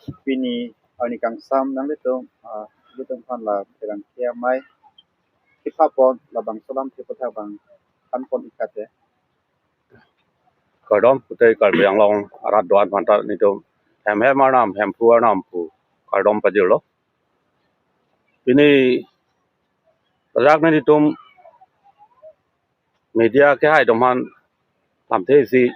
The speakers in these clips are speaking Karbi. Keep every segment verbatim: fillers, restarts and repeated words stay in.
Pini arni kangsam nanglitum, ah, ilitum aphan la terang kia mai kipapon labangso alamthe aputhak abang thanpon ik kate. Kardom pute Karbi Anglong arat do-an aphanta nelitum hem hem arnam, Hemphu arnam pu kardom pajirlo. Pini ladak nelitum media kehai atum aphan lamthe isi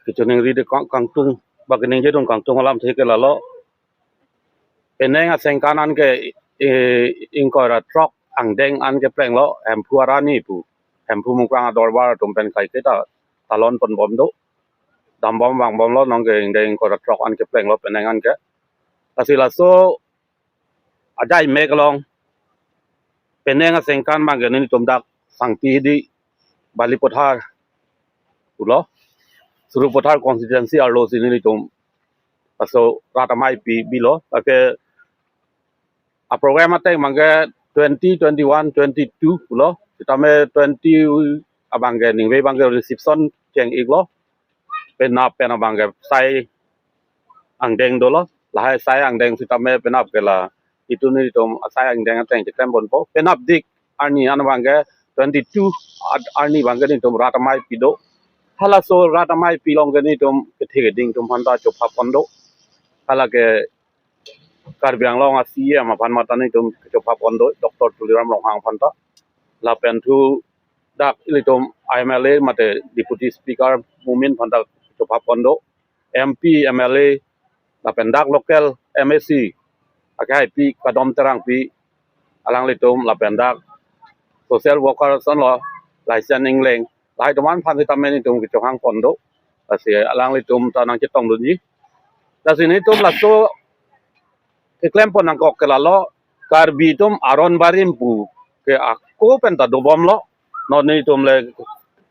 kachiningri de kang-, kangtung, ba kaningjedun kangtung alamthe ke lalo. Penang asengkan an ke, eh, ingkoi ra throk angdeng an keplenglo, Hemphu arani pu. Hemphu Mungprang adorbar atum pen kaiketa talon ponbom do. Dambom vangbomlo, nonke angdeng ingkoi ra throk an keplenglo penang an ke. Lasi laso ajai mek along penang asengkan abang ke nelitum dak Sangti di Balipathar pulo, Sarupathar constituency arlo si nelitum laso rat amei pi bilo. Lake aprogram ateng abang ke twenty, twenty-one, twenty-two pulo, sitame twenty abang ke ningve abang ke reception cheng iklo. Penap pen abang ke sai angdeng dolo. Lahai sai angdeng sitame penap ke la itum nelitum asai angdeng ateng chitem ponpo. Penap dik arni an abang ke twenty-two at-, arni abang ke nelitum rat amei pi do. Halaso rat amei pi along ke nelitum kethe keding atum aphanta chopha pon do. Hala ke Karbi Anglong a-C E M aphan mate nelitum chopha pon do, Doctor Tuliram Ronghang aphanta. Lapen thu dak ilitum M L A mate Deputy Speaker Momin aphanta chopha pon do, M P, M L A, lapen dak local M A C akehai pi Kadom Terangpi, alanglitum, lapen dak social worker asonlo Laisen Ingleng, lahai atum an aphan sitame nelitum kechohang pon do. Lasi alanglitum ta nangchetongdunji. Lasi nelitum laso keklem pon nangkok ke lalo, Karbi atum aron barim pu ke ako pen ta dobomlo. Non nelitum le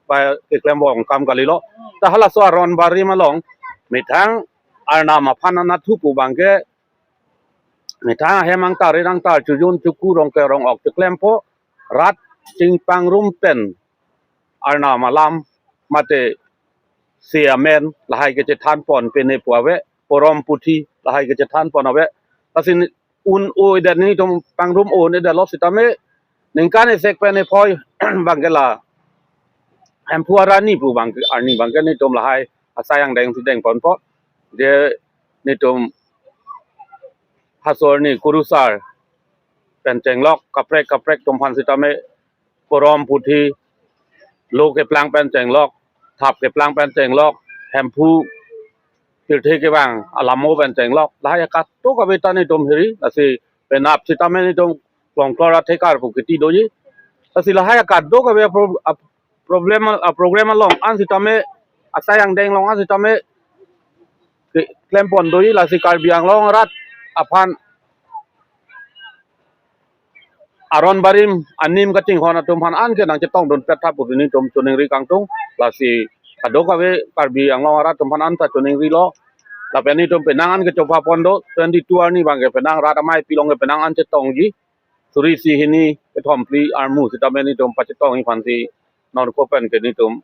pa keklem pon kam kalilo. Ta halaso aron barim along methang arnam aphan anatthu pu abang ke, methang ahem angtar, ri angtar, chojun choku, rong ke rong ok cheklempo, rat chingpangrum pen arnam alam mate se amen lahai kechethan pon pene pu ave, porom puthi lahai kechethan pon ave. Lasi un-o-edet, nelitum pangrum-o-edetlo sitame ningkan isi pen iphoi abang ke la Hemphu arani pu abang ke, arni abang ke nelitum lahai asai angdeng si deng ponpo. Je nelitum halaso arni kurusar pen chenglok, kaprek kaprek atum aphan sitame porom puthi, lo keplang pen chenglok, thap keplang pen chenglok, Hemphu pirthe kevang alamo pen chenglok, lahai kadokave ta nelitum hiri. Lasi penap sitame nelitum Klongklor athekar pu kiti doji. Lasi lahai kadokave apro-, ap-, problem, a-, program along an sitame, asai angdeng along an sitame ke-, klem pon doji. Lasi Karbi Anglong arat aphan aron barim anim kachinghon atum aphan an ke nangchetongdun pet tha pusi nelitum chiningri kangtung. Lasi kadokave Karbi Anglong arat atum aphan an ta chiningrilo. Lapen nelitum penang an kechopha pon do, twenty-two arni abang ke penang rat amei pi along ke penang an chetongji. Suri isi hini kethom phli armu sitame nelitum pachetongji aphansi non ako pen ke nelitum,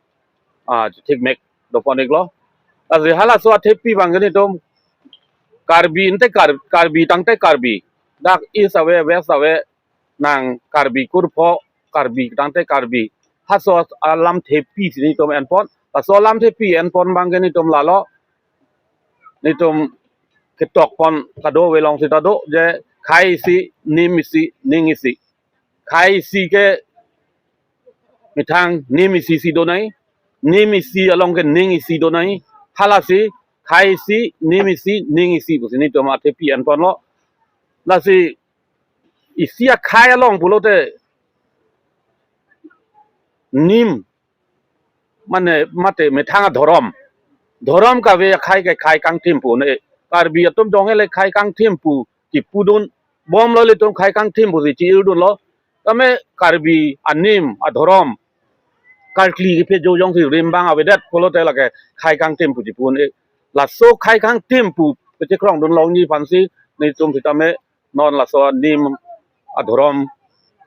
ah, thik mek dopon iklo. Lasi halaso athepi abang ke nelitum Karbi ante Kar-, Karbi tangte Karbi, dak East ave, West ave, nang Karbi kurpho, Karbi tangte Karbi. Halaso alamthepi si nelitum en pon. Laso alamthepi en pon abang ke nelitum lalo, nelitum ketok pon kadokave along sita do, je khei isi, nim isi, ning isi. Khei isi ke methang nim isi si do nangji, nim isi along ke ning isi do nangji. Halasi khei isi, nim isi, ning isi pusi nelitum athepi en ponlo. Lasi isi akhei along pulote nim, mane mate methang adhorom. Dhorom kave akhei ke khei kangthim pu ne. Karbi atum jong le khei kangthim pu kipudun bomlo, ilitum khei kangthim pusi chi-irdunlo. Tame Karbi anim adhorom karkli kephe jo jongsi rimbang avedet pulote lake khei kangthim pu chipu ne. Laso khei kangthim pu kechekrongdun longji aphansi nelitum sitame non laso anim adhorom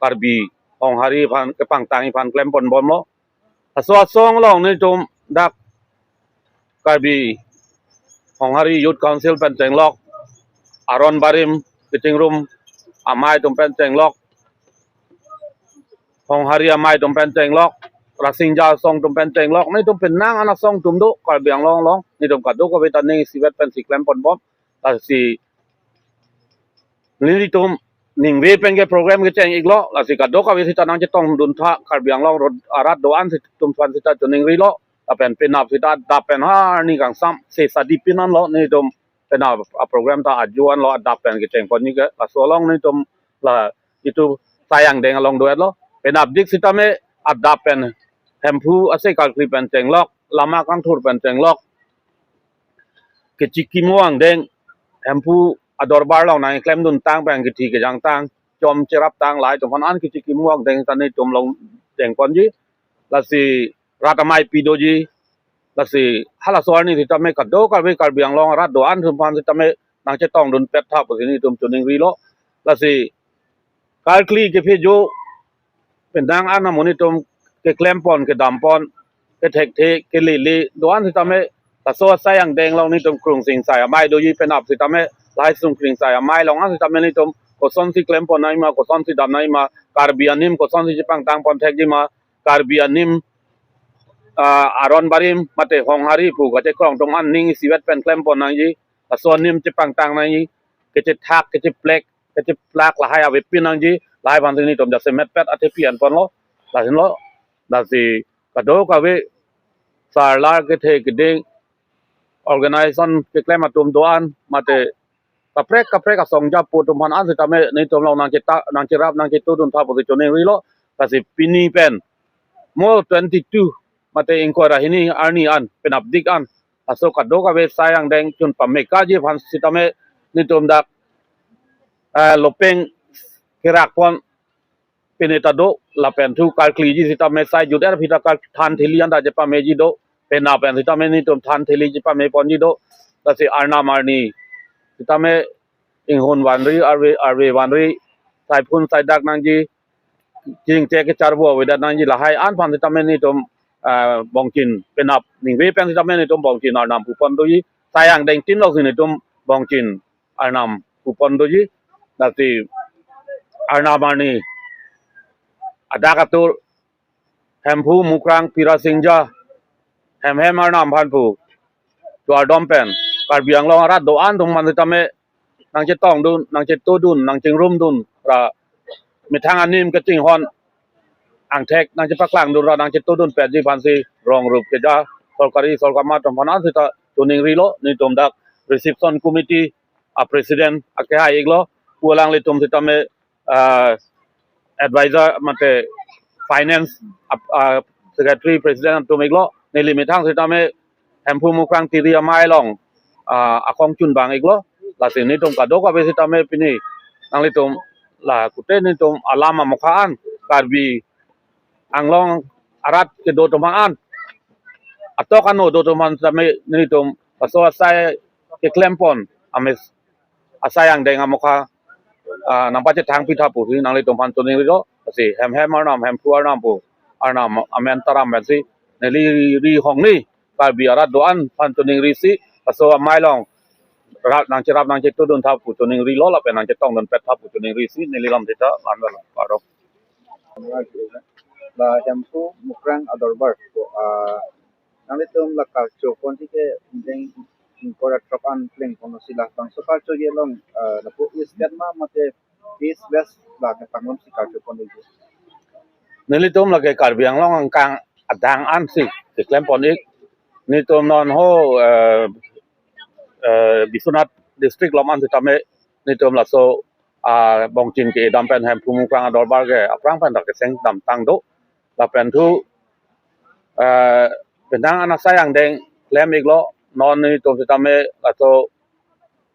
Karbi Honghari aphan kepangtangji aphan klem pon bomlo. Laso asong along nelitum dak Karbi Honghari Youth Council pen chenglok, Aron Barim Kachingrum amei atum pen chenglok, Honghari amei atum pen chenglok, Rasinja asong atum pen chenglok, nelitum penang an asong atum do Karbi Anglong along, nelitum kadokave ta ning isivet pensi klem ponbom, lasi nelitum ningve pen ke program kecheng iklo, lasi kadokave sita nangchetongdun tha, Karbi Anglong arat do-an atum aphan sita choningrilo, lapen penap sita adap pen arni kangsam sesadi pinanlo, nelitum penap a-program ta ajo anlo adap pen kecheng ponji ke, laso along nelitum la itum Sai Angdeng along do-etlo, penapdik sitame adap pen Hemphu asai Karkli pen chenglok, lama kangthur pen chenglok, kechikimo angdeng, Hemphu adorbar along nangklemdun tang pen kithi kejang tang, chom cherap tang, lahai atum aphan an kechikimo angdeng ta nelitum along deng ponji, lasi rat ameipi doji, lasi halaso arni sitame kadokave Karbi Anglong arat do-an atum aphan sitame nangchetongdun pet tha pusi nelitum choningrilo, lasi Karkli kephejo penang an amonit atum keklem pon, kedam pon, kethekthe, kelele do-an sitame, laso Sai Angdeng along nelitum Krungsing Sai amei doji, penap sitame lahai Sungkring Sai amei along an sitame nelitum kosonsi klem pon nangjima, kosonsi dam nangjima, Karbi anim kosonsi chepangtang pon thekjima, Karbi anim, ah, Aron Barim mate Honghari pu kachekrong atum an ning isivet pen klem pon nangji, laso anim chepangtang nangji, kechethak, kecheplek, kecheplak lahai avepin nangji, lahai aphansi nelitum jasemet pet athepi an ponlo, lahenlo, lasi kadokave sarlar kethe keding, organization keklem atum do-an mate kaprek kaprek asong japo atum aphan an sitame nelitum along nangcheta, nangcherap, nangchetudun tha pusi choningrilo, lasi pini pen mo twenty-two mate ingkoi ra hini arni an, penapdik an, laso kadokave Sai Angdeng chun pamekaji aphan sitame nelitum dak, eh, lopeng kerak pon pine ta do, lapen thu karkliji sitame sai jut-er aphi ta kar than theli anta chepameji do, penap pen sitame nelitum than theli chepame ponji do, lasi arnam arni sitame inghun vanri, arve, arve vanri, saiphun saidak nangji, chingche kecharvo avedet nangji, lahai an aphan sitame nelitum, ah, bongchin penap ningve pen sitame nelitum bongchin arnam pu pon doji, Sai Angdeng tin loksi nelitum bongchin arnam pu pon doji, lasi arnam arni adak atur Hemphu Mukrang Pirasinja hem hem arnam aphan pu tu ardom pen Karbi Anglong arat do-an atum aphan sitame nangchetongdun, nangchetudun, nangchingrumdun ra methang anim kachinghon angthek nangchepaklangdun ra nangchetudun petji aphansi rong rup keja sorkari sorkar atum aphan an sita choningrilo, nelitum dak reception committee a president akehai iklo, pu alanglitum sitame, ah, advisor mate finance ap-, ah, secretary president atum iklo, neli methang sitame Hemphu Mukrang Tiri amei along, ah, akong chunbang iklo, lasi nelitum kadokave sitame pini nanglitum la kute nelitum alam amokha an, Karbi Anglong arat kedo atum an, atok ano do atum an sitame nelitum laso asai keklem pon ames Sai Angdeng amokha, ah, nangpachethang pitha pusi nanglitum aphan choningrilo, lasi hem hem arnam, Hemphu arnam pu arnam amen taram pensi neli Ri Hongni Karbi arat do-an aphan choningrisi, laso amei along rat nangcherap nangchetudun tha pu choningrilo, lapen nangchetongdun pet tha pu choningrisi neli lam sita lanlo, paro. La Hemphu Mukrang adorbar ko, ah, nanglitum la karcho ponji ke ingdeng ingkoi ra throk an pleng ponlo, si labangso karchoji along, ah, lapu East State ma mate East West la kepanglomsi karcho ponji? Nelitum lake Karbi Anglong angkang adang ansi keklem pon ik. Nelitum non ho, eh, eh, Biswanath district along an sitame nelitum laso, ah, bongchin ke-edam pen Hemphu Mukrang adorbar ke aphrang pen ta keseng damtang do. Lapen thu, eh, penang an Sai Angdeng klem iklo, non nelitum sitame laso,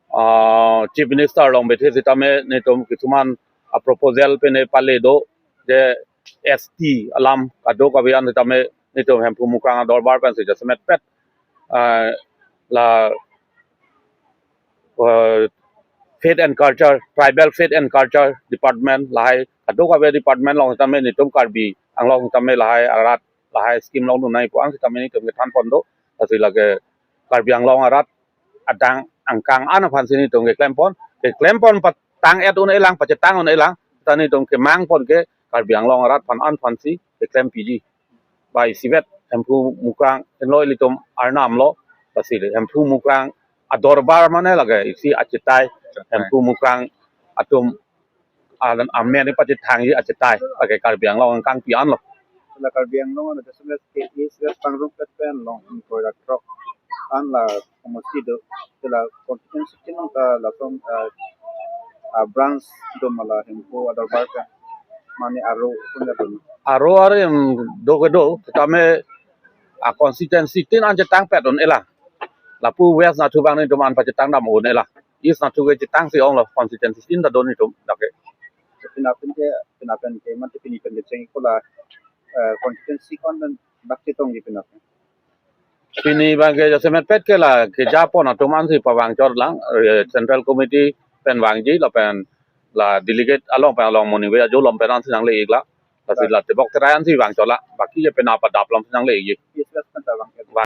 ah, Chief Minister along bethe sitame nelitum kisuman a-proposal pine pale do, je S T alam kadokave an sitame nelitum Hemphu Mukrang adorbar pensi jasemet pet, ah, la, eh, Faith and Culture, Tribal Faith and Culture Department, lahai kadokave department along sitame nelitum Karbi Anglong sitame lahai arat lahai scheme longdun nangji pu an sitame nelitum kethan pon do, lasi lake Karbi Anglong arat adang angkang an aphansi netum keklempon, keklempon patang-et un-elang, pachetang un-elang, ta netum kemangpon ke Karbi Anglong arat aphan an aphansi keklem piji. Ba isivet Hemphu Mukrang henlo ilitum arnam lo, lasi Hemphu Mukrang adorbar mane lake isi achetai, Hemphu Mukrang atum alan amen ipachethangji achetai lake Karbi Anglong angkangpi anlo. La Karbi Anglong ano dasam ke East West pangrumpet pen long ingkoi ra throk an la homosti do, la constituency tin ta lason, eh, ah, branch do ma la Hemphu adorbar pen mane aro punya do. Aro arim do ke do, tame a constituency tin an chetangpet un-elang. Lapu West nathu abang netum an pachetang dam un-elang. East nathu ke chetangsi onglo, constituency tin ta do netum dak ke. Pini pen ke, pini pen ke, mate pini pen ke cheng ko la, eh, constituency ko-an dak chetongji pini pen? Pini abang ke jasemet pet ke la kejapon atum ansi pavangchot lang, eh, Central Committee pen vangji lapen la delegate along pen along moni ve ajo lom pen ansi nangle-ik la. Lasi la tebok terai ansi vangchot la. Baki ke penap adap lam si nangle-ikji. Yes, yes, kan ta vang.